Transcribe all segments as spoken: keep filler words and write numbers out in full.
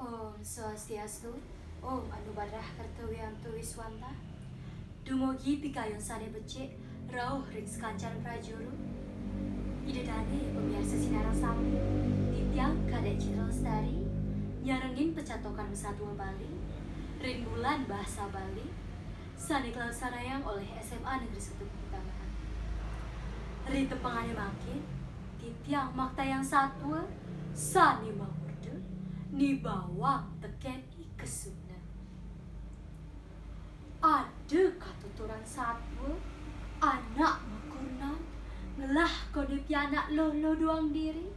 Om Swastiastu, Om Anubadrah Kertawiantu Wiswanta. Dumugi pikayun sane becik rauh ring sakancan prajuru. Ida dane pamiarsa sinareng sami, titiang Kadek Citra Lestari, nyarengin pecatokan masatua Bali, ring Bulan Bahasa Bali, sane kalaksanayang olih S M A Negeri Satu Pekudangan. Ri tepengane mangkin, titiang maktayang satua sane mamurda Ni Bawang teken I Kesuna. Ada katuturan satua, anak makurnan, ngelah kone pianak lolo doang diri,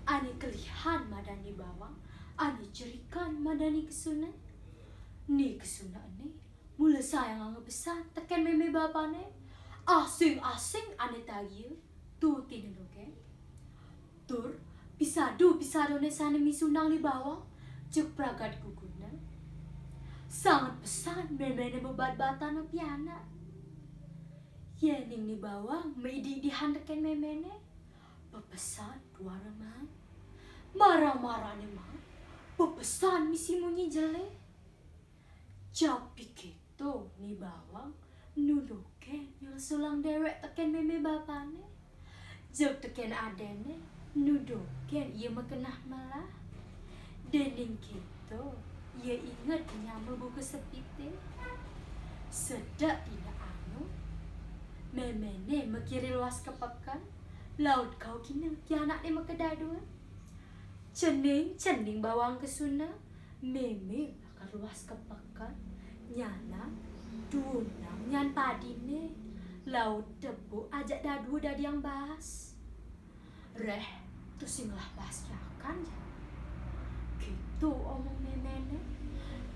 ane kelihan madan Ni Bawang, ane jerikan madan Ni Kesuna. Ni Kesuna ene mula sayang angebesan teken meme bapane, asing-asing ane tagia tuutin dogen. Tur pisadu-pisadune sane misunang Ni Bawang jeg pragat guguna. Sanget pesan memene mabat-batan mapianak. Yening Ni Bawang maidi-idihan teken memene, pepesan tuara maan. Marah-marahne maan, pepesan misi munyi jeleh. Japi keto Ni Bawang nu dogen nyelsulang dewek teken meme bapane. Jeg teken adene nu dogen ia makeneh melah. Dening keto ia inget nyama buka sepite. Sedek dina anu, memene makire luas ka peken, laut kaukina pianakne makadadua. Cening-cening Bawang Kesuna, meme lakar luas ka peken, nyanan duunang nyan padine, laut tebuk ajak dadua dadiang baas. Reh, tusing ngelah baas jakan ja. Keto omong memene.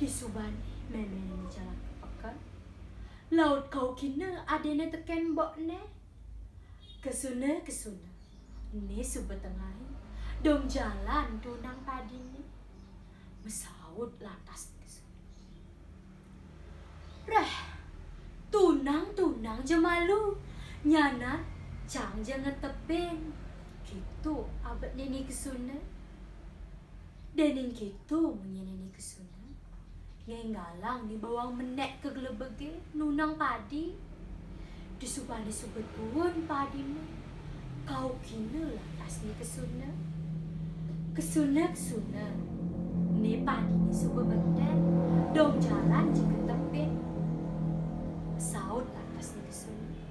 Disubane memene majalan ka peken, laut kaukina adene teken mbokne. Kesuna, Kesuna, ene suba tengai, dong jalan tunang padine. Masaut lantas Kesuna. Reh, tunang-tunang ja malu, nyanan cang ja ngetepin. Keto abetne Ni Kesuna. Dening keto munyin Ni Kesuna, ngenggalang Ni Bawang menek ka glebege nunang padi. Disubane suba tuun padine, kaukina lantas Ni Kesuna. Kesuna, Kesuna, ene padine suba benten, dong jalan ja ngetepin. Saut lantas Ni Kesuna.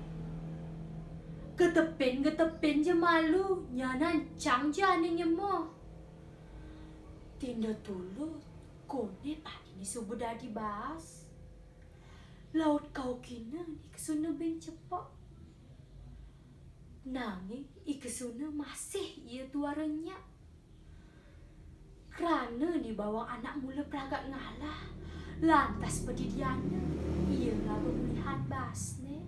Ngetepin, ngetepin ja malu, nyanan cang ja ane nyema. Tinda tuluh, kone padine suba dadi baas. Laut kaukina Ni Kesuna buin cepok. Nanging I Kesuna masih ia tuara nyak. Krana Ni Bawang anak mula pragat ngalah, lantas padidiannya ia ngaba mulihan baasne.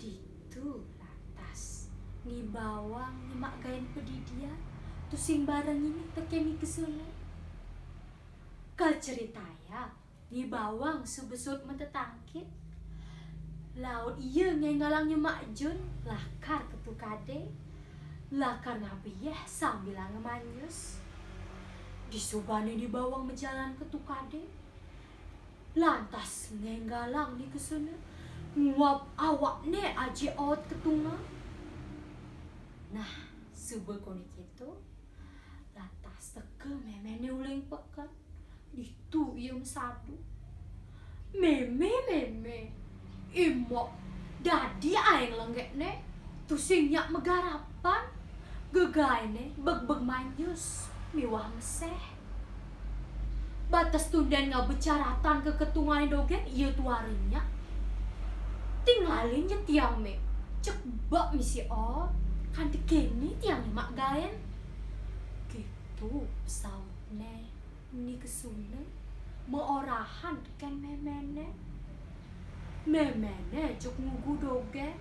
Ditu lantas Ni Bawang nyemak gaen padidian, tusing barengin teken Ni Kesuna. Kaceritayang, Ni Bawang suba suud matetangkit. Laut ia ngenggalang nyemak jun lakar ka tukade, lakar ngaba yeh sambilanga manjus. Disubane Ni Bawang majalan ka tukade, lantas ngenggalang Ni Kesuna nguap awakne aji aut ka tunga. Nah, suba kone keto, lantas teka memene uling peken. Ditu ia masadu. "Meme, meme, embok dadi aeng lenggekne, tusing nyak magarapan, gegaene begbeg manjus miwah meseh. Bates tunden ngaba caratan ka katungane dogen ia tuara nyak. Tingalin ja tiang, Me, jeg bek misi aut, kanti kene tiang nyemak gaen." Keto pasautne Ni Kesuna maorahan teken memene. Memene jeg ngugu dogen.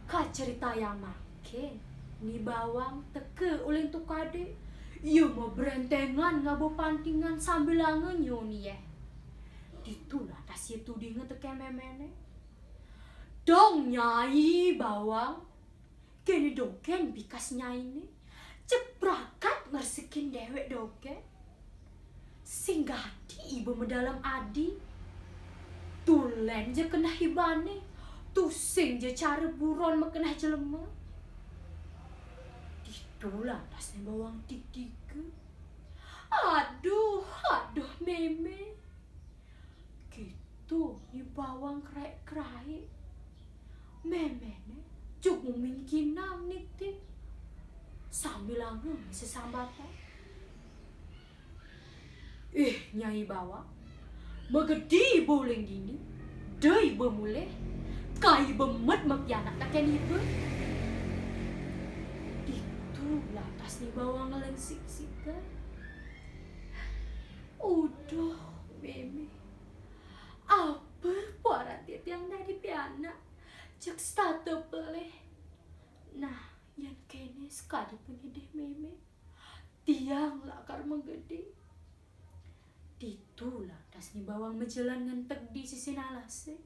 Kaceritayang mangkin, Ni Bawang teka uling tukade. Ia mabrentengan ngaba pantingan sambilanga nyun yeh. Ditu lantas ia tudinga teken memene. "Dong Nyai Bawang, kene dogen bikas nyaine. Jeg pragat Resekin déwék dogén. Sing gati iba madalem adi. Tulén ja keneh ibané. Tusing ja cara buron makeneh jelema. Ditu lantas Ni Bawang tigtiga. "Aduh, aduh, Mémé." Gitu Ni Bawang kraik-kraik. Méméné jeg ngumingkinang nitih. Sambilanga sesambatan. "Ih, Nyai Bawang, magedi iba uling dini, da iba mulih, kai iba met mapianak tekén iba." Ditu lantas Ni Bawang ngeling siksikan. "Uduh, Mémé. Apa paran titiang dadi pianak? Jeg setata pelih. Nah, yén kéné sakadi pangidih Mémé, tiang lakar magedi." Ditu lantas Ni Bawang majalan ngenteg di sisin alasé.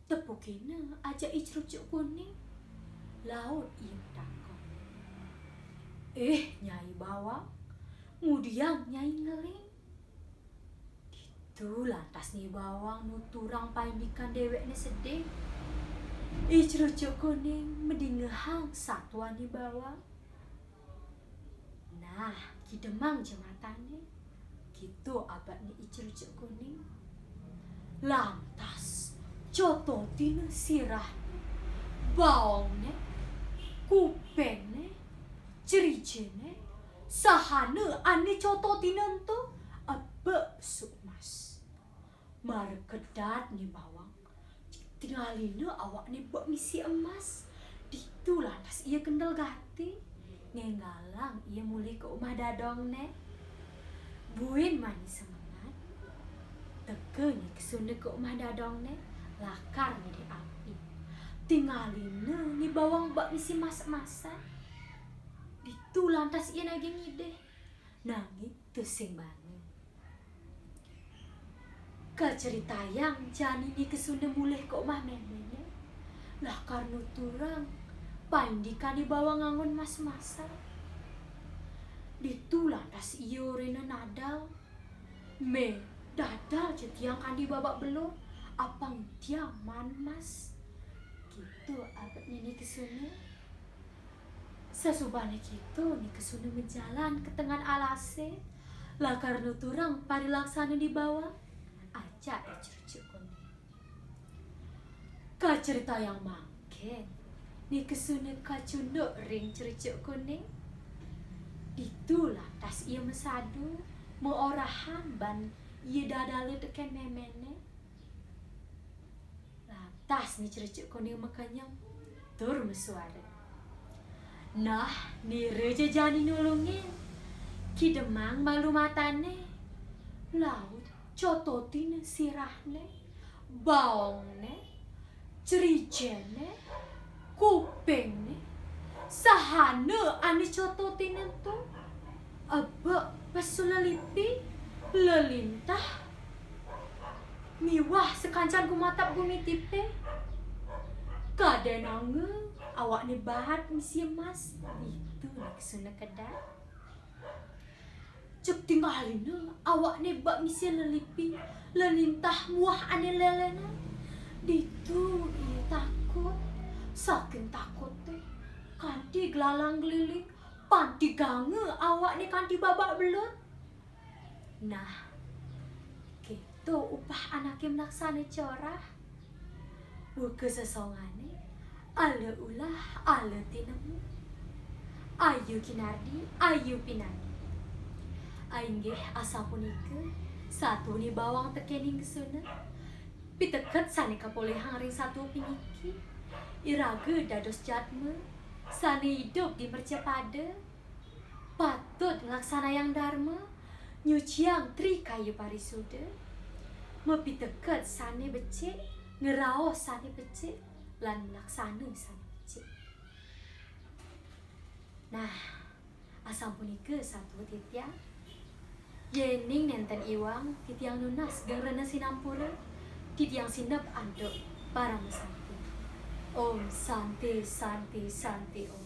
Tepukina ajak I Crucuk Kuning. Laut ia matakon. "Ih, Nyai Bawang, ngudiang Nyai ngeling?" Ditu lantas Ni Bawang nuturang paindikan déwékné sedih. I Crucuk Kuning madingehang satuan Ni Bawang. Nah, kidemang ja matané. Gitu abetné I Crucuk Kuning. Lantas, cototina sirahné, baongné, kupingné, cerijené, sahana ané cototina ento, ebek besuk emas. Mara kedat Ni Bawang, tingalina awakné bek misi emas. Ditu lantas ia kendel gati, ngénggalang ia mulih ka umah dadongné. Buin mani semengan, teka Ni Kesuna ka umah dadongné, lakar ngidih api. Tingalina Ni Bawang bek misi emas-emasan. Ditu lantas ia nagih ngidih, nanging tusing bangun. Kacaritayang jani Ni Kesuna mulih ka umah méméné, lakar nuturang paindikan Ni Bawang ngangon emas-emasan. Ditu lantas ia orahina nadal. "Mé, dadal ja tiang kanti babak belur, apang tiang maan emas." Gitu abetné Ni Kesuna. Sasubané kéto Ni Kesuna majalan ka tengen alasé, lakar nuturang parilaksana Ni Bawang, ajak I Crucuk Kuning. Kacaritayang mangkin, Ni Kesuna kacunduk ring Crucuk Kuning. Ditu lantas ia masadu, maorahan ban ia dadala tekén méméné. Lantas Ni Crucuk Kuning makenyem tur masuara. Nah, nira ja jani nulungin. Kidemang malu matané. Laut cototina sirahné, baongné, cerijené, kupingné, sahana ané cototina ento, ebek pesu lelipi, lelintah, miwah sakancan gumatap gumitipé. Kadénanga awakné baat misi emas, ditu Ni Kesuna kedat. Jeg tingalina awakné bek misi lelipi, lelintah muah ané lélénan. Ditu ia takut. Saking takuté, kanti glalang-gliling, pantiganga awakné kanti babak belur. Nah, kéto upah anaké malaksana corah. Buka sesongané, ala ulah, ala tinemu. Ayu kinardi, ayu pinardi. Inggih asapunika, satua Ni Bawang tekén Ni Kesuna. Piteket sané kapolihang ring satua puniki, iraga dados jadma sané idup di mercapada, patut nglaksanayang darma, nyuciang tri kaya parisuda, mapiteket sané becik, ngraos sané becik, lan malaksana sané becik. Nah, asapunika satua titiang. Yéning nénten iwang titiang nunas geng rena sinampura, titiang sineb antuk parama santi. Om Santi, Santi, Santi Om.